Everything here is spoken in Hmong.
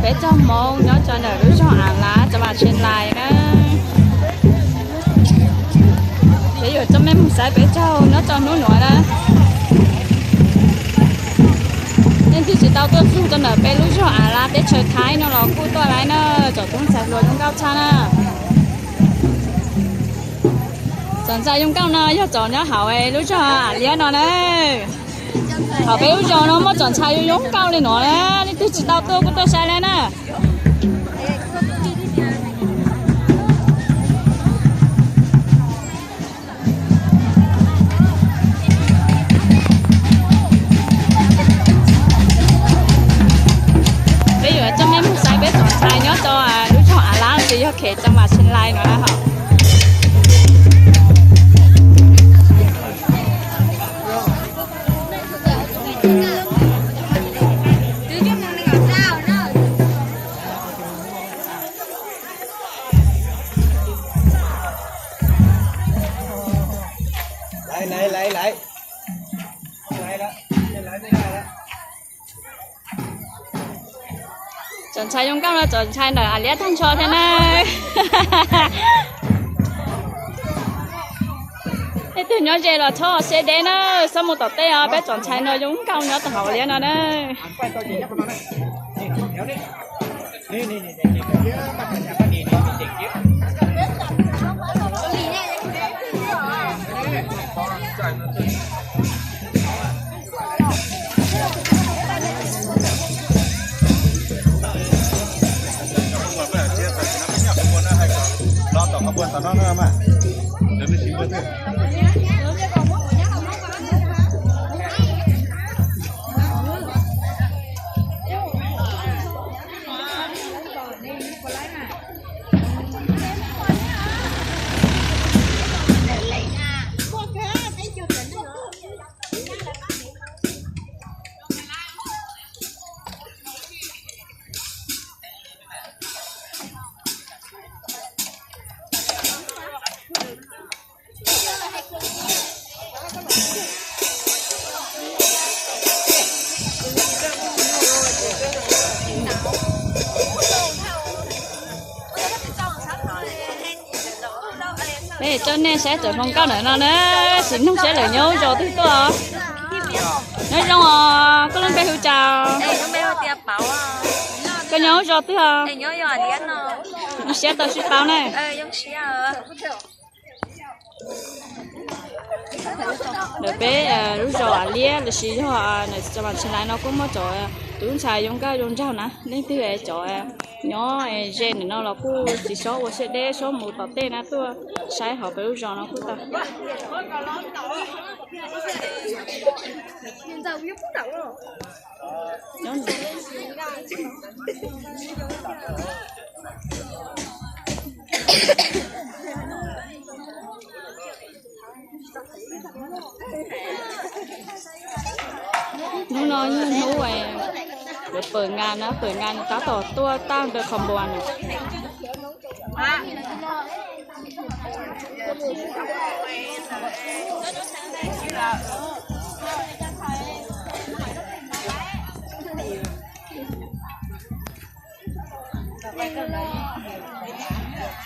Peb tsob hmoov nyob rau ntawm lub zog Av Lav, tsob vaj Tshee Lais na. Peb yuav coj mej mus saib peb tsob hmoov nyob rau hnub nuav na. Leej twg tsis tau tuaj txug rau ntawm peb lub zog Av Lav teb chaws Thaib no los kuj tuaj lawm na, tsoom tub ntxhais hluas zoo nkauj tshaj na. Tsoom ntxhais zoo nkauj no yog tsoom nyob hauv lub zog Av Liab no na. Hauv peb lub zos no muaj tsoom ntxhais zoo nkauj li no na, leej twg tsis tau tuaj kuj tuaj saib lawm na. Peb yuav coj mej mus saib peb tsoom ntxhais nyob rau lub zog Av Lav los sis yog khev tsob vaj Tshee Lais no na hos. Tsoom ntxhais zoo nkauj no tsoom ntxhais ntawm Av Liab tag nrho thiab na. Leej twg nyob ze los txhob siab deb na, txhob mus tom tej os, peb tsoom ntxhais no zoo nkauj nyob rau hauv Av Liab no na. Peb coj nej saib tsoom hluas nkauj ntawm no na, sim noog saib lawv nyob lub zos twg tuaj. Nyob zoo os, koj lub npe hu cas? Koj nyob lub zos twg os? Zoo siab tau sib paub na. Ntawm peb lub zos Av Liab los sis yog ntawm tsob vaj Tshee Lais no kuj muaj cov tub ntxhais zoo nkauj zoo nraug na, leej twg cov nyob ze ntawm no los kuj tsis txhob ua siab deb, txhob mus tom tej na, tuaj saib hauv peb lub zos no kuj tau. Hnub no yog hnub pawg nkas na, pawg nkas nws tab tom tuaj tag ntawm qhov npua na.